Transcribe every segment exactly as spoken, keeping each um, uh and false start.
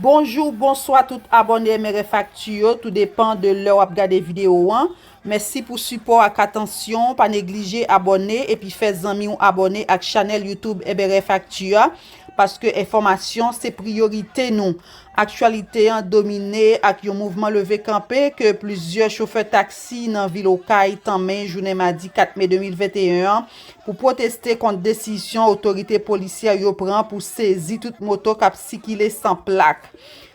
Bonjou, bonswa tout abòne M R F Actu yo, tou depan de lè w ap gade videyo an. Mèsi pou sipò ak atansyon w, pa neglije abòne epi fè zanmi w abòne ak chanèl YouTube M R F Actu a, paske enfòmasyon se priyorite nou. Aktyalite an domine ak yon mouvman leve kanpe ke plizyè chofè taksi nan vil Okay tanmen jounen madi kat me de mil venteyen an pou pwoteste kont desizyon otorite polisyè yo pran pou sezi tout moto k ap sikile san plak.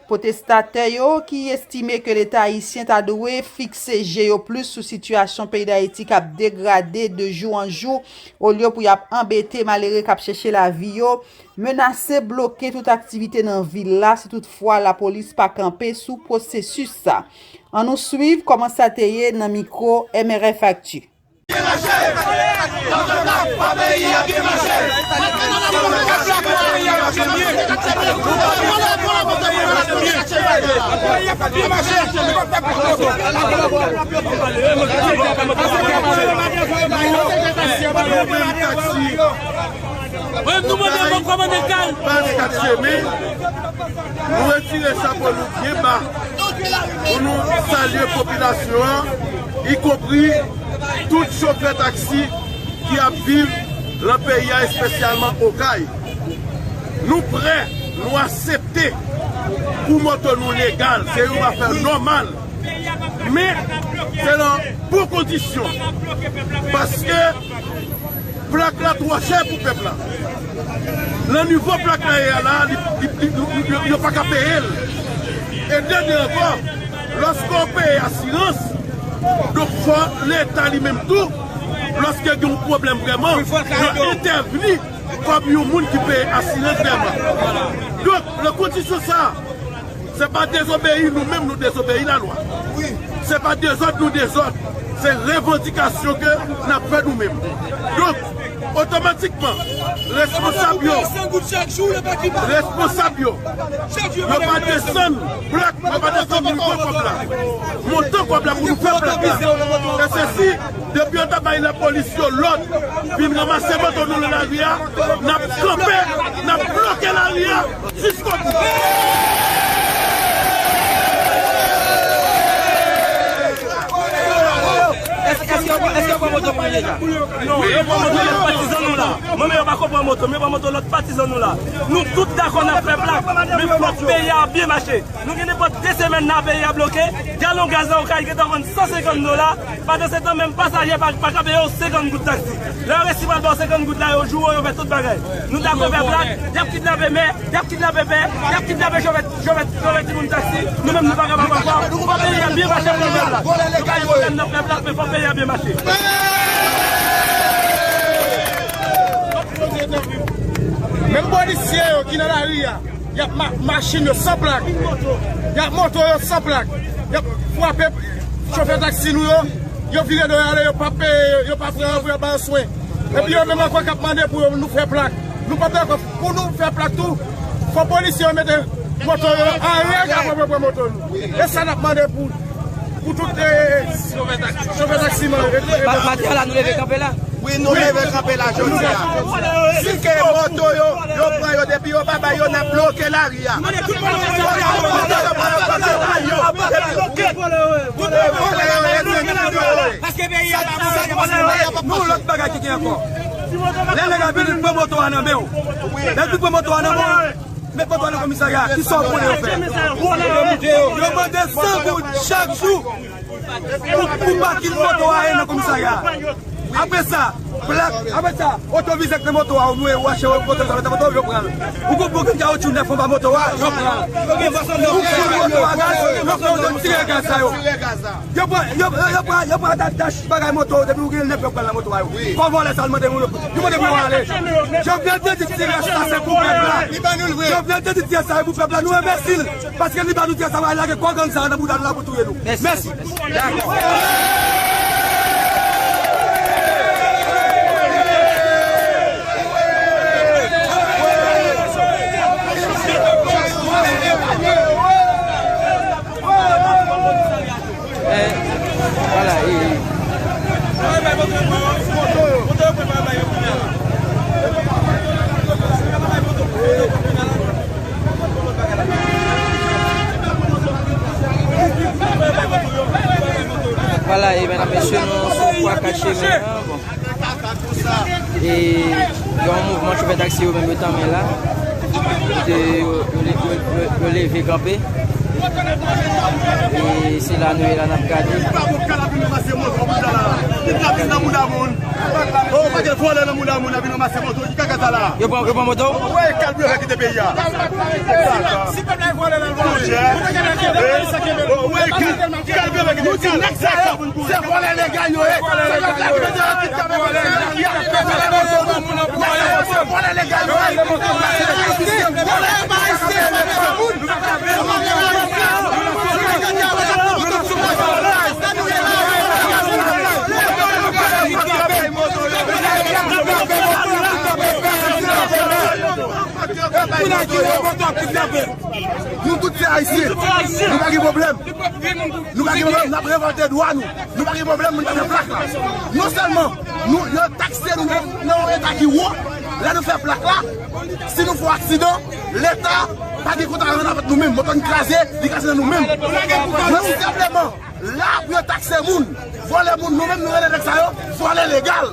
Pwotestatè yo, ki estime ke Leta ayisyen ta dwe fikse je yo plis sou sitiyasyon peyi Dayiti k ap degrade de jou an jou, olye pou y ap anbete malere k ap chèche lavi yo, menase bloke tout aktivite nan vil la si toutfwa lapolis pa kanpe sou pwosesis sa. Ann nou swiv kòman sa te ye nan mikwo M R F Actu. Mwen, nou mande bon kòmandan Kay. Baz Kat Chemen, nou retire chapo nou byen ba pou nou salye popilasyon an, ikonpri tout chofè taksi ki ap viv nan peyi a, espesyalman Okay. Nou prè, nou aksepte pou moto nou legal, se yon afè nòmal. Men, se nan bon kondisyon. Paske plak la twò chè pou pèp la. Nan nivo plak la ye a la, li, li, li, li, yo, yo pa ka peye l. E de de ankò, lòske w peye asirans, donk fò Leta li menm tou, lòske gen yon pwoblèm vrèman, yo entèvni kòm yon moun ki peye asirans vrèman. Donk, nan kondisyon sa a, se pa dezobeyi nou menm nou dezobeyi lalwa. Se pa dezòd nou dezòd. Se revandikasyon ke n ap fè nou menm. Donk, otomatikman, responsab yo, responsab yo, yo pa desann plak, yo pa desann nivo kòb la. Montan kòb la pou nou fè plak la. E se si, depi yo ta bay lapolis yo lòd vin ranmase moto nou nan lari a, n ap kanpe, n ap bloke lari a jiskobou. Èske, èske, èske yo pran moto pou nou deja? Non, yo pran moto lòt patizan nou la. Mwen, men yo pa konprann moto, men yo pran moto lòt patizan nou la. Nou tout dakò n ap fè plak, men fòk peyi a byen mache. Nou gen nenpòt de semèn la, peyi a bloke. Galon gaz la Okay gentan vann san senkant dola. Pandan se tan, menm pasaje pa, pa ka peye yo senkant goud taksi. Lè yo resi pral ba w senkant goud la, yo joure w, yo fè tout bagay. Nou dakò fè plak, y ap kidnape mè, y ap kidnape pè, y ap kidnape chofè, chofè, chofè timoun taksi. Nou menm, nou pa kapab ankò. Fò peyi a byen mache pou nou menm la. Nou pa gen pwoblèm nan fè plak, men fò peyi a byen mache. Menm polisye yo ki nan lari a, y ap ma-, machin yo san plak. Y ap moto yo san plak. Y ap frape chofè taksi nou yo. Yo vire do yo ale, yo pa peye, yo pa pran, yo pa swen. Epi yo menm ankò k ap mande pou yo, nou fè plak. Nou pa dakò pou nou fè plak tou. Fò polisye yo mete moto yo an règ avan yo pran moto nou. E sa n ap mande pou, pou tout, eh, chofè taksiman yo. Ma-, maten an la, nou leve kanpe la. Wi, nou leve kanpe la jodi a. Si ke moto yo, yo pran yo, depi yo pa bay yo, n ap bloke lari a. Moto yo pa nan kote bay yo. Depi tout vòlè yo rete nan yo. Paske peyi a pa bon. Nou, lòt bagay ki gen ankò. Lè nèg la vini pran moto a nan men w. Lè l vin pran moto a nan men w, met moto a nan komisarya. Kisa w konnen yo fè? Yo mande san goud chak jou. Pou, pou pakin moto a ye nan komisarya. Apre sa, plak, apre sa, otovizè k nan moto a, ou dwe wache moto sa, moto yo pran l. Ou gon bouken kawotchou nèf anba moto a, yo pran l. Ou fou moto a gaz, yo pran, yo tire gaz sa yo. Yo pran, yo, yo, yo pran, yo pran dach bagay moto, depi ou gen nèf yo pran nan moto a yo. Kòman lè sa l mande moun yo, yo mande pou yo ale. Jovenel te di ti rès la se pou pèp la. Jovenel te di ti rès la se pou pèp la. Nou enbesil. Paske li ba nou tè sa va lage kò gang sa nan bouda nou la pou touye nou. Mèsi. Mèsi. Ala, e medam, mesye, nou sou Kwa Kat Chemen an, bon. E gen yon mouvman chofè taksi yo menm yo tanmen la. Kote yo, yo, yo, yo, yo leve kanpe. E se la nou ye la, n ap gade. Ou pa gen vòlè nan mouda moun, epi nou mase moto, ki kaka sa la? Yo pran, yo pran moto? Ou wè kal byen fè kite peyi a. Monchè. Ou wè kal, kal byen fè kite, kal, kal. Se vòlè legal yo ye. Se vòlè legal yo ye. Se vòlè legal yo ye. Nou tout se Ayisyen. Nou pa gen pwoblèm. Nou pa gen pwoblèm. N ap revòlte dwa nou. Nou pa gen pwoblèm, nou pa gen plak la. Non sèlman nou, yo takse nou nan, nan yon eta ki wo, lè nou fè plak la, si nou fè yon aksidan, Leta pa gen kont a rann avèk nou menm. Moto n kraze, li kraze nan nou menm. Men tou senpleman, la pou yo takse moun, vòlè moun, nou menm nou rele nèg sa yo vòlè legal.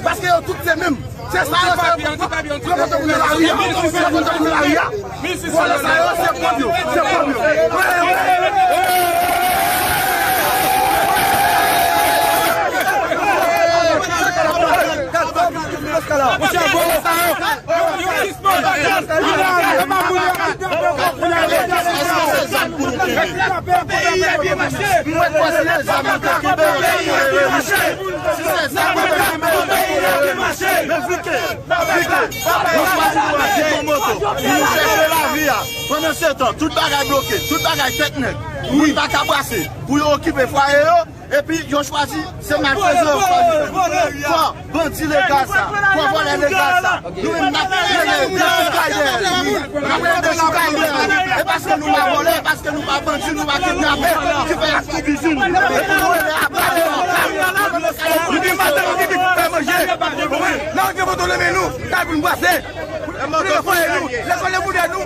Paske yo tout se menm. Se sa yo, sa yo pran moto pou nou lari a. Pran moto pou nou lari a. Vòlè sa yo, se pwòp yo, se pwòp yo. Peyi a byen mache. Mwen kwè si se zam nou te kenbe yo, ta kenbe yo. Si se zam nou te kenbe yo, ta kenbe yo. Men vite, vite, nou chwazi nou achte yon moto pou nou chèche lavi a. Pandan se tan, tout bagay bloke, tout bagay tèt nèg. Moun pa ka brase pou yo okipe fwaye yo. Epi yo chwazi, se malfezan yo chwazi fè nou. Kò bandi legal sa, kò vòlè legal sa, nou menm n ap rele dechoukay dèyè li. N ap rele dechoukay dèyè li. E paske nou pa vòlè, e paske nou pa bandi, nou pa kidnapè, ki fè aktivizm. Epi nou rele a bra le kò. Nou gen maten, nou gen pye pou fè manje. Lè w gen moto, leve nou, kay pou n brase. Pou nou fè fwaye nou, lekòl pou dèyè nou,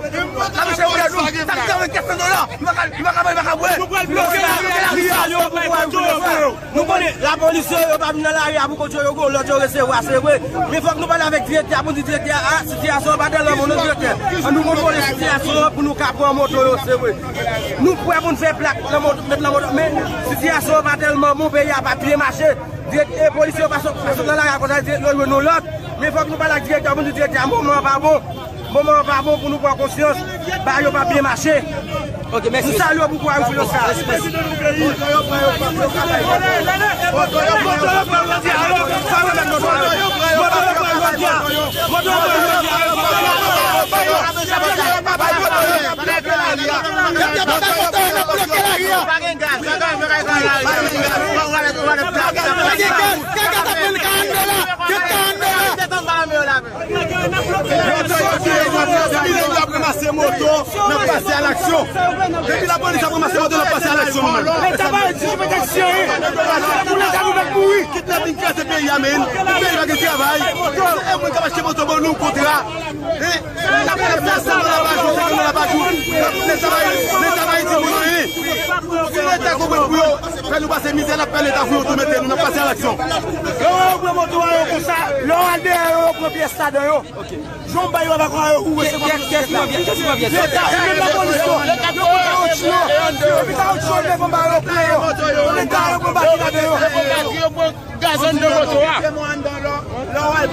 lavi chè pou dèyè nou, taksi a vennkat san dola. Nou pa ka, nou pa ka bay, nou pa ka bwè. Nou bloke lari a. Nou konnen lapolis yo, yo pa vin nan lari a pou kont yo, yo gon lòd yo resevwa, se vre. Men fòk nou pale avèk direktè a pou n di direktè a, sitiyasyon an pa tèlman bon non direktè. An nou kontwole sitiyasyon an pou nou ka pran moto yo, se vre. Nou prè pou n fè plak nan moto, met nan moto, men sitiyasyon an pa tèlman bon, peyi a pa byen mache. Direktè, polisye yo pa sot, pa sot nan lari a konsa, yo jwenn yon lòd. Men fòk nou pale ak direktè a pou n di direktè a, moman an pa bon. Moman an pa bon pou nou pran konsyans. Bagay yo pa byen mache. Ok, mèsi. Nou salye w pou kouraj ou fè yo sa. Mèsi, mèsi. Moto yo, yo ap ranmase moto, n ap pase a laksyon. Depi lapolis ap ranmase moto, n ap pase a laksyon nou menm. Leta pa di pwoteksyon, wi. Pou Leta nou mèt mouri. Kidnaping kraze peyi a, men. Peyi pa gen travay. E moun k ap achte moto ban nou kontra. E n ap fè sanzan la pa jou, sanzan la pa jou. Leta pa, Leta pa di moun anyen. Si Leta konprann pou yo fè nou pase mizè, l ap fè Leta pou yo tou mete nou, n ap pase a laksyon. Lè w wè yo pran moto a yo konsa, lè w al dèyè yo, yo pran pyès ladan yo. Jan w bay yo avèk yo, ou resevwa pyès la. Leta, e menm lapolis yo, yo pran kawoutchou yo. Epi kawoutchou yo devan ba yo, pran yo. Leta, yo pran baki ladan yo. Gazon nan moto a.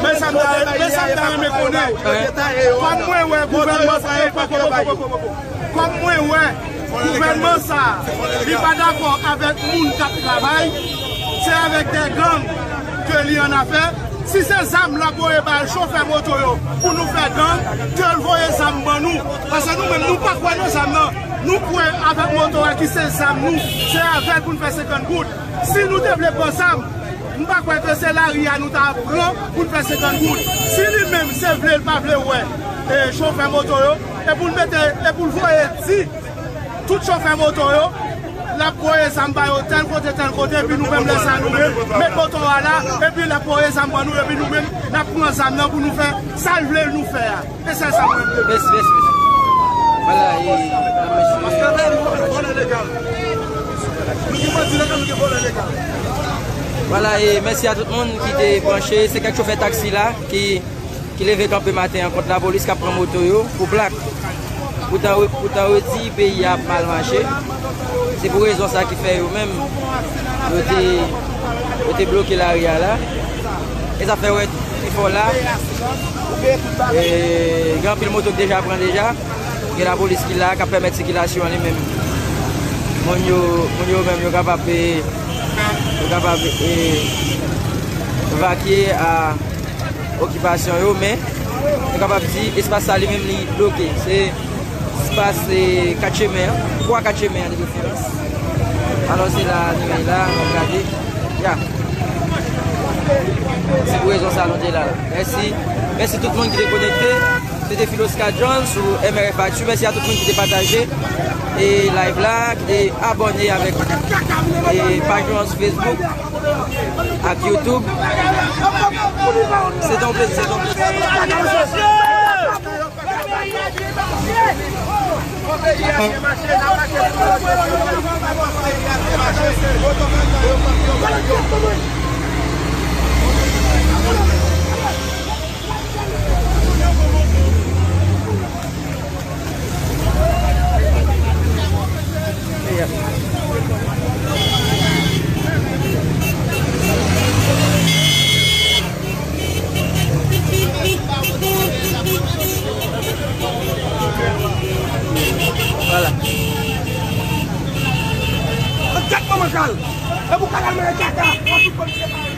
Men sa m ta, men sa m ta renmen konnen. Kòm mwen wè gouvènman sa yo pa travay. Kòm mwen wè gouvènman sa, li pa dakò avèk moun k ap travay, se avèk de gang ke li annafè. Si se zam l ap voye ba chofè moto yo pou nou fè gang, ke l voye zam ban nou. Paske nou menm, nou pa kwè nan zam nan. Nou kwè avèk moto a ki se zam nou, se avè l pou n fè senkant goud. Si nou te vle pran zam, m pa kwè ke se lari a nou ta pran pou n fè senkant goud. Si li menm se vle l pa vle wè, e, chofè moto yo, e pou l mete, e pou l voye di tout chofè moto yo, l ap voye zam ba yo tèl kote, tèl kote, epi nou menm lè sa nou menm, met moto a la, epi l ap voye zam ban nou, epi nou menm, n ap pran zam nan pou nou fè sa l vle nou fè a. E se sa mwen vle. Mèsi, mèsi, mèsi. Vwala, e, medam, mesye. Vwala, e mèsi a tout moun ki te branche. Se kèk chofè taksi la ki, ki leve kanpe maten an kont lapolis k ap pran moto yo pou plak. Poutan, poutan yo di peyi a ap mal mache. Se pou rezon sa ki fè yo menm, yo te, yo te bloke lari a la. E sa fè wè efò la. E gen anpil moto ki deja pran deja. Gen lapolis ki la, k ap pèmèt sikilasyon an li menm. Moun yo, moun yo menm, yo kapab, e, yo kapab, e, vakye a okipasyon yo, men nou kapab di espas sa li menm li bloke. Se espas, e, kat chemen an, kwa kat chemen an de preferans. Alò, se la nou ye la, n ap gade. Ya. Se pou rezon sa nou te la. Mèsi. Mèsi tout moun ki te konekte. Se te Philosca John sou M R F Actu. Mèsi a tout moun ki te pataje e live la, ki te abòne avèk e paj nou an sou Facebook ak YouTube. Se te yon plezi, se te yon plezi. Vwala. Gad manman kal. E pou kal al manje kaka.